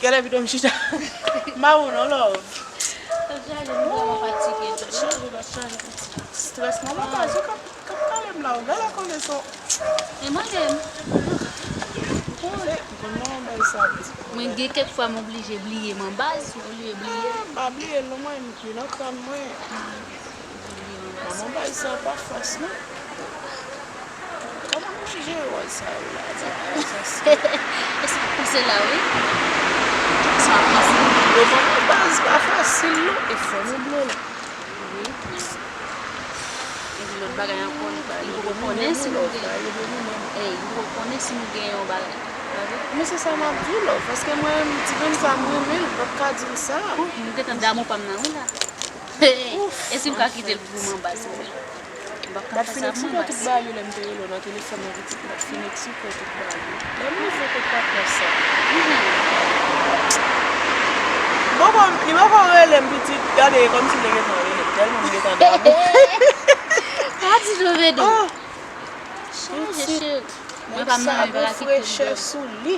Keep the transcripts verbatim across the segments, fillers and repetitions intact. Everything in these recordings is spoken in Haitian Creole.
Gade videyo m chita. M pa wè w non, love. Lòt chaje, m vrèman fatige tou. Lòt chaje, lòt chaje. Strès, manman baz, ou k ap, k ap pale m la, ou gade la konnen son. E mande m. Ou konnen, ou konnen manman baz sa ap di. Mwen gen kèk fwa m oblije bliye manman baz, olye bliye. Ah, m pa bliye l non, mwen, li nan kran mwen. Manman baz sa pa fas non. Kòman nou jere wòl sa yo la? Sa pa fas. E sa k pase la, wi. Sa pa fas. Yo manman baz pa fasil non. E fò nou blo l. Wi. Epi lòt bagay ankò, li poko konnen si nou gen. Ey, li poko konnen si nou gen yon bagay. Men se sa m ap di w, love, paske mwen, ti grenn sa, m renmen l, m p ap ka di l sa. Ou, m gentan damou pa m nan, wi, la. E si m ka kite l pou manman baz, wi. M p ap ka fè sa pou manman baz. M t ap fin eksplike tout bagay yo lè m te rele w nan telefòn nan, pitit, m t ap fin eksplike tout bagay yo. Lè m rive kot patnè sa. Bon, bon, li poko rele m, pitit, gade, e kòmsi l te gentan rele m, tèlman m gentan damou. Pa di nou vede. Ah, chanje, cheri. Mwen pa m nan men bagay ki tou frechè sou li.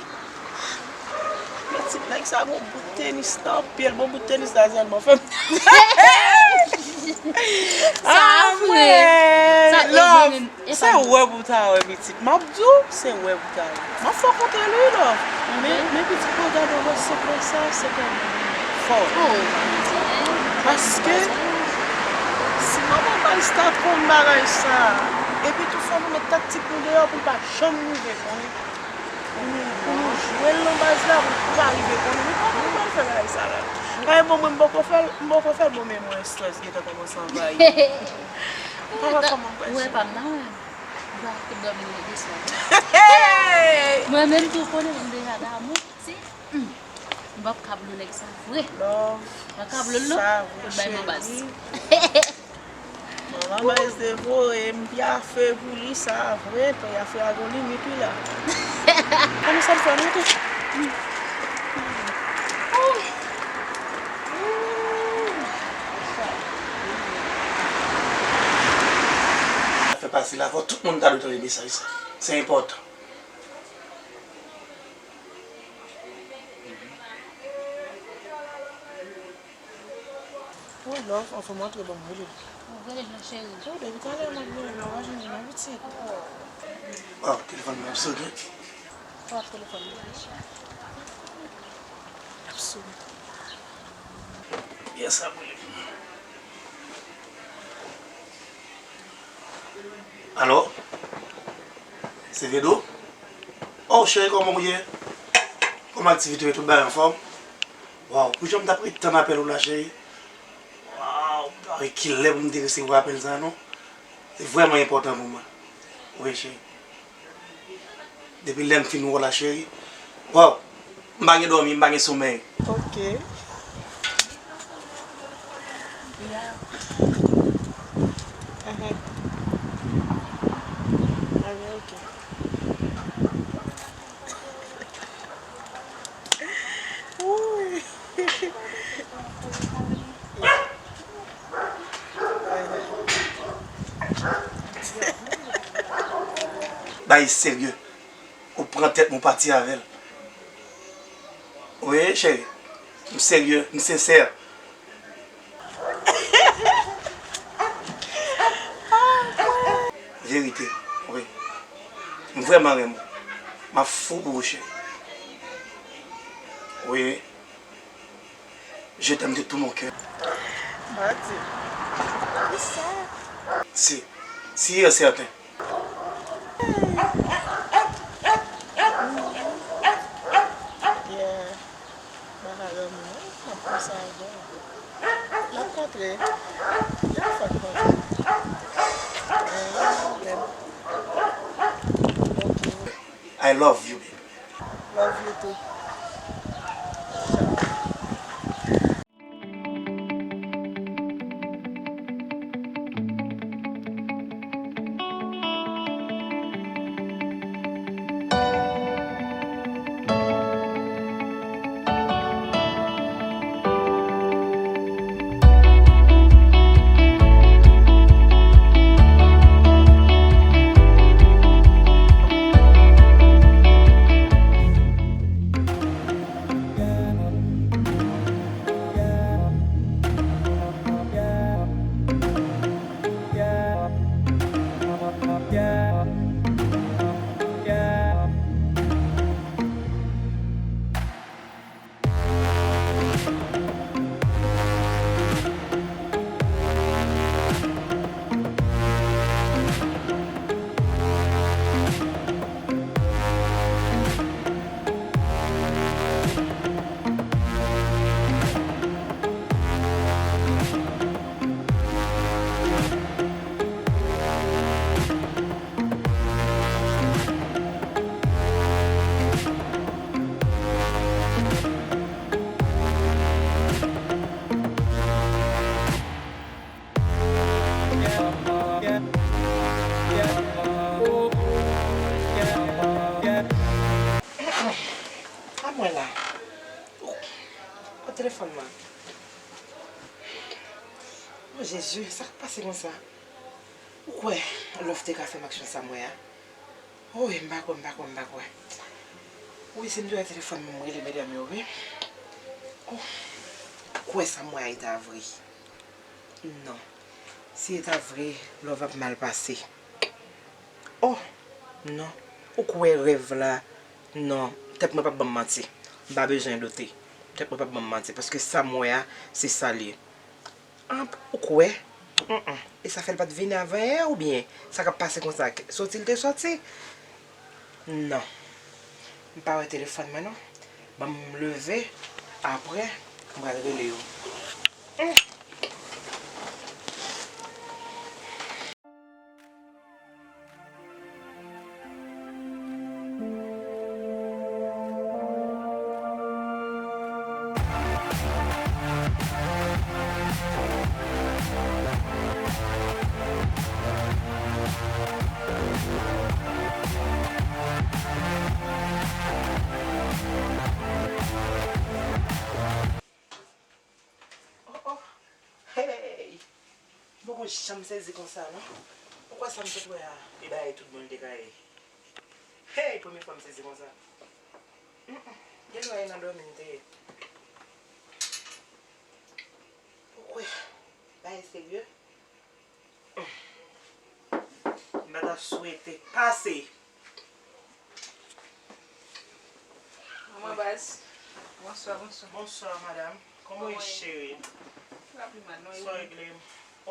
Men ti nèg sa gon bout tenis nan pye l, bon bout tenis la sèlman fè m. Sa vre. Sa e love. Se wè pou ta wè pitit. M ap di w, se wè pou ta wè. M ap fè w kontre l wi, love. Men, men pitit mwen gade wè sekrè sa, se kè fò. Paske si manman baz ta konn bagay sa, epi tou fò nou met taktik nou deyò pou l pa janm rive konnen. Pou nou, pou nou jwe l nan baz la, pou l pa rive konnen. Men kòman nou pral fè bagay sa la? Kay bon, mwen m poko fè l, m poko fè l, bon, men mwen estrès gentan kòmanse anvayi. Papa, kòman m pral fè? Ou wè pa m nan, m pa fout dòmi nan de swa. Mwen menm tou konnen m deja damou. Si, hmm, m p ap ka blo nèg sa vre. M p ap ka blo l non. Pou l bay manman baz. Manman baz devore m pyafe pou li sa vre, pyafe a gon limit wi la. Kòman sa l fè monte? Sa fè pase la, fò tout moun ta dwe tande mesaj sa. Se enpòtan. Wi, love, anfen, mwen antre, ban m rele. Ou rele l non, cheri. Wi, depi talè m ap rele l, ou pa janm di non, pitit. Oh, telefòn mwen ap sonnen. Ou ap telefòn mwen. L ap sonnen. Yes, ap rele. Alo? Se Vedou? Oh, cheri, kòman w ye? Kòman aktivite yo? Tout bagay anfòm? Waw, pou jan m t ap ret tann apèl ou la, cheri. Waw, m pa wè kilè pou m te resevwa apèl sa a, non. Se vrèman enpòtan pou mwen. Wi, cheri. Depi lè m fin wè w la, cheri. Waw, m pa gen dòmi, m pa gen somèy. Ok. Yeah. Mhm. Ah, ok. Wouy. Bagay serye. Ou pran tèt mwen, ou pati avè l. Wi, cheri. M serye, m sensè. Verite, wi. M vrèman renmen w. M ap fou pou ou, cheri. Wi. Je t'aime de tout mon cœur. Mati. Kisa? Si. Si e sèten. Yeah. Bagay lanmou, non? M ap pran sa avè w. N ap kontre. Yon fwa ki kontre. Gen yon pwoblèm. Ok. I love you, baby. Love you too. Jezi, sa k pase konsa? Ou kwè Love te ka fè m aksyon sa m wè a? Wi, m pa kwè, m pa kwè, m pa kwè. Wi, si m te wè telefòn mwen, m rele medam yo, wi. Oh, ou kwè sa m wè a e ta vre? Non. Si e ta vre, Love ap mal pase. Oh, non. Ou kwè rèv la? Non. Tèt mwen p ap ban m manti. M pa bezwen doute. Tèt mwen p ap ban m manti. Paske sa m wè a, se sa l ye. An, ou kwè? Mm, mm. E sa fè l pa t vini avan yè oubyen sa k ap pase konsa? Soti l te soti? Non. M pa wè telefòn mwen non. Ban m leve, apre, m pral rele yo. Mm. Oh, oh. Hey! M poko janm sezi konsa, non. Ou kwè sa m sot wè a? E bagay tout bon li te ka ye. Hey! Premye fwa m sezi konsa. Mm, mm. Gen dwa e nan dòmi m te ye. Ou kwè? Bagay serye. M pa ta swete pase. Manman baz. Bonswa, bonswa. Bonswa, madam. Kòman w ye, cheri? Pa pi mal, non, e ou menm? Sa w regle?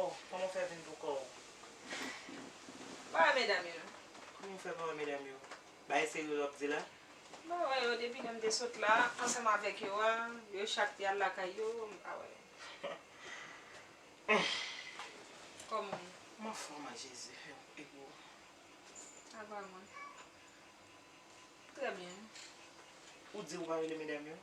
Oh, kòman w fè vin pou kò w? Pa wè medam yo, non. Kòman w fè pa wè medam yo? Bagay serye w ap di la? M pa wè yo depi lè m te sot la, ansanm avèk yo a, yo chak te al lakay yo, m pa wè yo. Kòman w ye? M anfòm, a Jezi. E pou ou? Apa mwen? Trè byen. Ou di ou pa rele medam yo?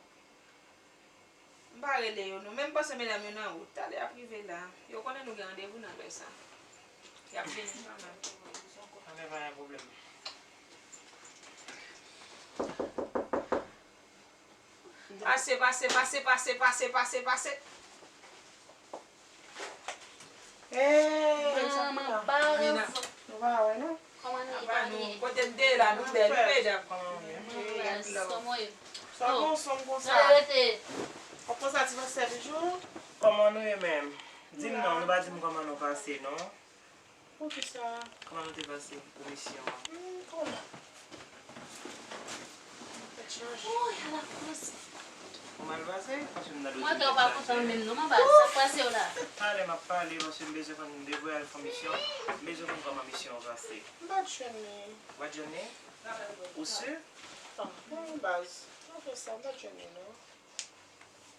M pa rele yo non, men m panse medam yo nan wout. Talè y ap rive la. Yo konnen nou gen randevou nan lè sa. Y ap vini kanmenm. Anben, pa gen pwoblèm. Pase, pase, pase, pase, pase, pase, pase. Hey, sa ki la? Manman baz. Nou pa wè, non? Kòman nou ye? Apa nou, kote n te ye la, nou bèl, wi, medam. Kòman w ye? Manman baz, kòman w ye? Sa bon, sonm konsa. Sa rete. Kòm konsa, ti pastè toujou? Kòman nou ye menm? Di m non, nou pa di m kòman nou pase, non. Poukisa? Kòman nou te pase pou misyon an? Hmm, kòman? Tèt chaje. Woy, ala kòmanse. Ou mal pase? Paske m nan dosye m te chaje. Mwen kè ou pa kontan menm non, manman baz, sa k pase w la? Talè m ap pale, paske m bezwen konn, m te voye al fè misyon, m bezwen konn kòman misyon an pase. M pa t jwenn li. Ou pa t jwenn li? Ou si? Manman baz, nou fè sa, m pa t jwenn li non.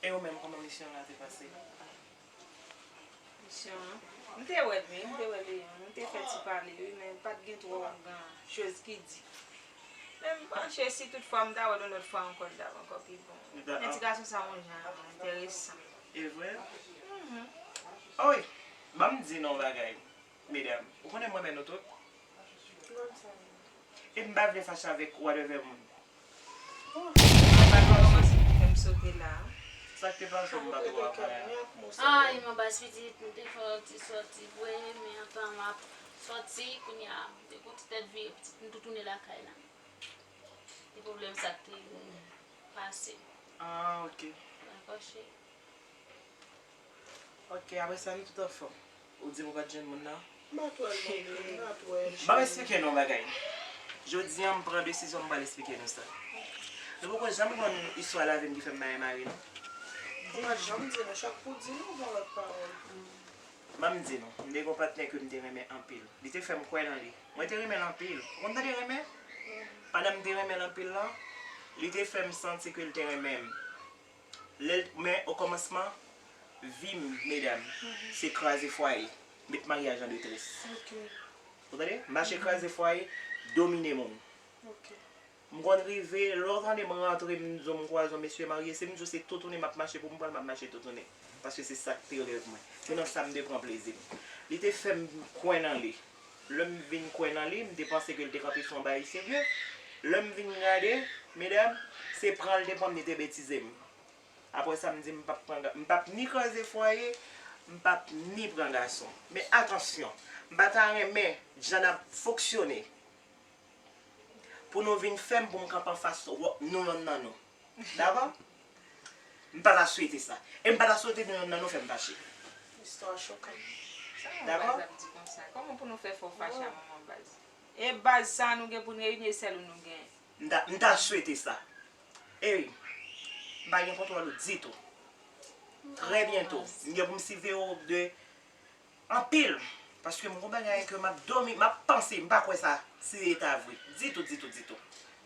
E ou menm, kòman misyon an te pase? Misyon an? M te wè l wi, m te wè l, m te fè ti pale wi, men pa t gen twò gran choz ki di. Men m panse si tout fwa m ta wè l yon lòt fwa ankò, l t ap ankò pi bon. Men ti gason sa yon jan enteresan. E vre? Mhm. A wi, ban m di nou yon bagay. Medam, ou konnen m renmen nou tout. E m pa vle fache avèk whatever moun. Mwen pa konn kòman se ki fè m sote la. Sa k te pase m pa twò ap pale. Ay, manman baz pitit, m te fè yon ti sòti vre, men antan m ap sòti, kounye a, m te gon ti tèt vire, pitit m tou tounen lakay la. E pwoblèm sa k te pase. Ah, ok. Dakò, cheri. Ok, apre sa, nou tout anfòm. Ou di m ou pa t jwenn moun nan? M pa t wè l non plis, m pa t wè l, cheri. Ban m esplike nou yon bagay. Jodi a, m pran desizyon, m pral esplike nou sa. Nou poko janm konn istwa lavi m ki fè m marye mari, non. Ou pa janm di nou, chak kou w di nou, ou pran lòt pawòl. Ban m di nou, m te gon patnè ke m te renmen anpil. Li te fè m kwè nan li. Mwen te renmen l anpil. Ou konn tande renmen? Pandan m te renmen l anpil lan, li te fè m santi ke l te renmen m. Lè l, men okòmansman, vi m, medam, se kraze fwaye, met maryaj an detrès. Ok. Ou tande? Mache kraze fwaye, domine moun. Ok. M konn rive, lè w tande m rantre, m di w m kwaze yon mesye marye, se m di w se toutoune m ap mache pou m pran l, m ap mache toutoune. Paske se sa k te rèv mwen. Se nan sa m te pran plezi m. Li te fè m kwè nan li. Lè m vin kwè nan li, m te panse ke l te kanpe sou yon bagay serye. Lè m vin gade, medam, se pran l te pran m, li te betize m. Apre sa, m di m p ap pran ga-, m p ap ni kraze fwaye, M p ap ni pran gason. Men atansyon, m pa ta renmen jan n ap fonksyone pou nou vin fè m pou m kanpe anfas nou yonn nan nou. Dakò? M pa ta swete sa. E m pa ta swete nou yonn nan nou fè m fache. Istwa chokan. Sa yon Dakò? Baz ap di konsa? Kòman pou nou fè fè w fache a manman baz? E baz sa nou gen pou n reyini e sèl ou nou genyen. M ta, m ta swete sa. E m pa gen kontwòl ou ditou. Trè byento, m gen pou m siveye w de anpil. Paske m gon bagay ke m ap dòmi, m ap panse, m pa kwè sa, si e ta vre. Ditou, ditou, ditou.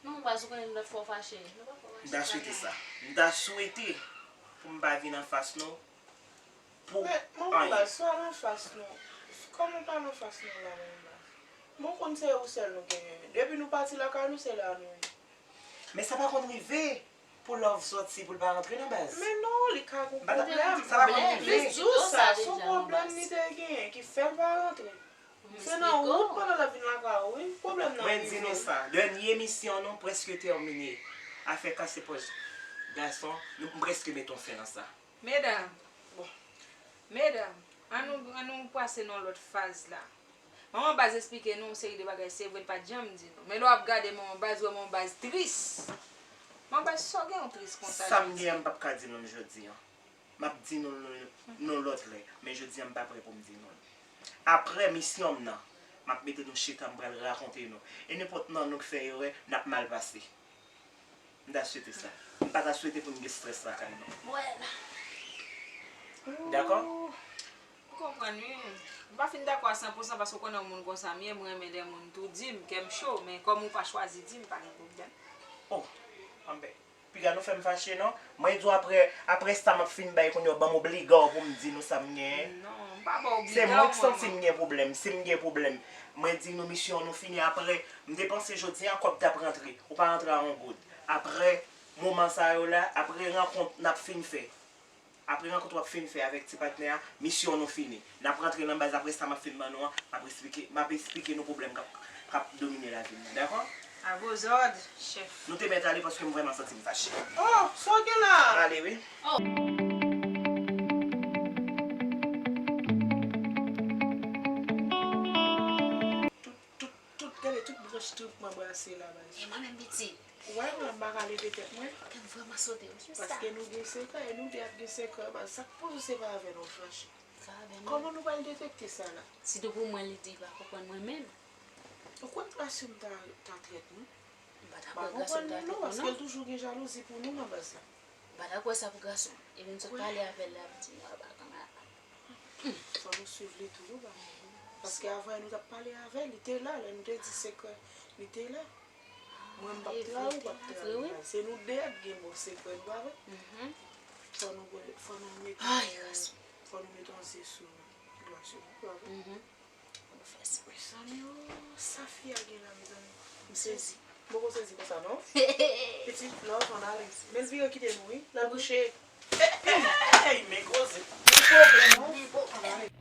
Non, baz, ou konnen lòt fwa w fache. Nou pa fè w fache. M ta swete sa. M ta swete pou m pa vin anfas nou pou Men, manman anyen. Baz, swa nan fas nou. Kòman pa nan fas nou la, manman baz? Bon, konn se ou sèl nou genyen. Depi nou pati lakay nou, se la nou ye. Men sa pa konn rive pou love sòti pou l pa rantre nan baz. Men non, li ka gon M pa ta- pwoblèm. Sa pa konn rive. Li di w sa, se yon pwoblèm li te genyen ki fè l pa rantre. Se nan wout pandan l ap vin lakay ou, wi. Pwoblèm nan Mwen di nou rive. Sa, dènye misyon nou prèske tèmine. Afè kase pòch gason, nou m prèske mete yon fen nan sa. Medam, bon, medam, an nou, an nou pase nan lòt faz la. Manman baz esplike nou yon seri de bagay, se vre, l pa t janm di nou. Men lè w ap gade manman baz, ou wè manman baz tris. Manman baz, sa w gen w tris konsa jodi? Sa m gen an, m p ap ka di nou l jodi an. M ap di nou l, nou l lòt lè, men jodi an m pa prè pou m di nou l. Apre misyon m nan, m ap mete nou chita, m pral rakonte nou. E nenpòt nan nou k fè erè, n ap mal pase. M ta swete sa. M pa ta swete pou n gen strès lakay nou. Dakò? Ou konprann, wi. M pa fin dakò a san pou san paske w konnen yon moun konsa m ye, m renmen lè moun tou di m, kè m cho, men kòm ou pa chwazi di m, pa gen pwoblèm. Oh, anben. Piga nou fè m fache non. Mwen di w apre, apre sa m ap fin bay kounye a, ban m obliga w pou m di nou sa m genyen. Non, m pa ba w obliga w. Se mwen ki santi m gen pwoblèm. Si m gen pwoblèm, mwen di nou misyon nou fini apre. M te panse jodi a kòb t ap rantre. Ou pa rantre a yon goud. Apre moman sa yo la, apre rankont n ap fin fè. Apre rankont w ap fin fè avèk ti patnè a, misyon nou fini. N ap rantre nan baz apre sa m ap fin ban nou an, m ap esplike, m ap esplike nou pwoblèm k ap, k ap domine lavi m nan, dakò? A vos ordres, chef. Nou te mèt ale paske m vrèman santi m fache. Oh, sa w gen la? Ale wi. Tout, tout, tout, gade tout branch trip mwen brase la, baz. E mwen menm piti. Ou wè, mwen m pa ka leve tèt mwen. Kè m vrèman sote, wi, se sa. Paske nou gen sekrè, e nou de ap gen sekrè, baz. Sa k poze se pa avè nou fache. Sa avè nou. Kòman nou pral detekte sa la? Sitou pou mwen, li di li pa konprann mwen menm. Ou kwè Gracio ta, ta trèt nou? M pa ta kwè Gracio ta trèt nou, non. Paske l toujou gen jalouzi pou nou nan baz la. M pa ta kwè sa pou Gracio. Epi m sot pale avè l la, m di, non, l pa konn. Fò nou swiv li tou, wi, baz. Paske avan, nou t ap pale avè l, li te la, lè nou te di sekrè, li te la. Mwen, m p ap trayi w, w p ap trayi m. Se nou de k gen bon sekrè, nou pa vre? Fò nou, fò nou met, fò nou met yon zye sou Gracio, nou pa vre? Fò nou fè sa. Mezanmi, oh, sa fi a gen la, mezanmi. M sezi. M poko sezi konsa, non. Pitit, love, ann ale. Men l vire kite nou, wi. L al kouche. Ey, men koze. Men pwoblèm, wi.